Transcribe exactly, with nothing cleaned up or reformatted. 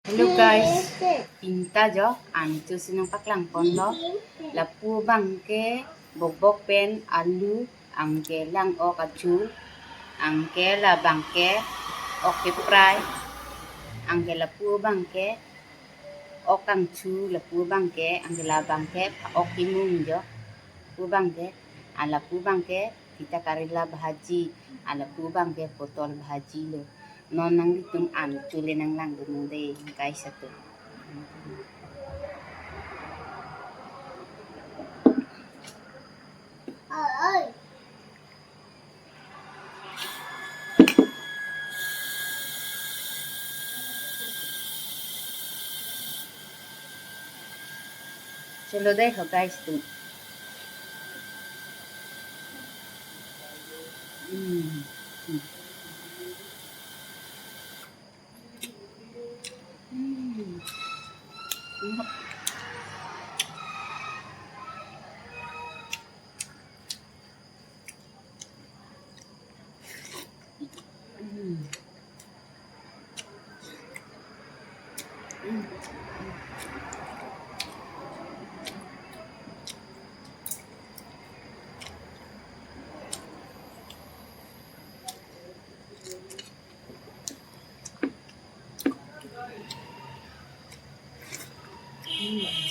Hello guys, pini ta jo an kecho si nangpaklang ponlo. Lapu abang ke bokbok pen alu, anke lang-ok achu, anke labang ke ok keprai, anke lapu abang ke ok kangchu, lapu abang ke, anke labang ke ok kemung jo. Lapu abang ke, ah, lapu abang ke sita karela bhaji, ah, lapu abang ke potol bhaji lo. Non nanglitum an kecho le nanglangdun de, guys atum. Chalo dei ho guys atum. Mm. Mm. Mm.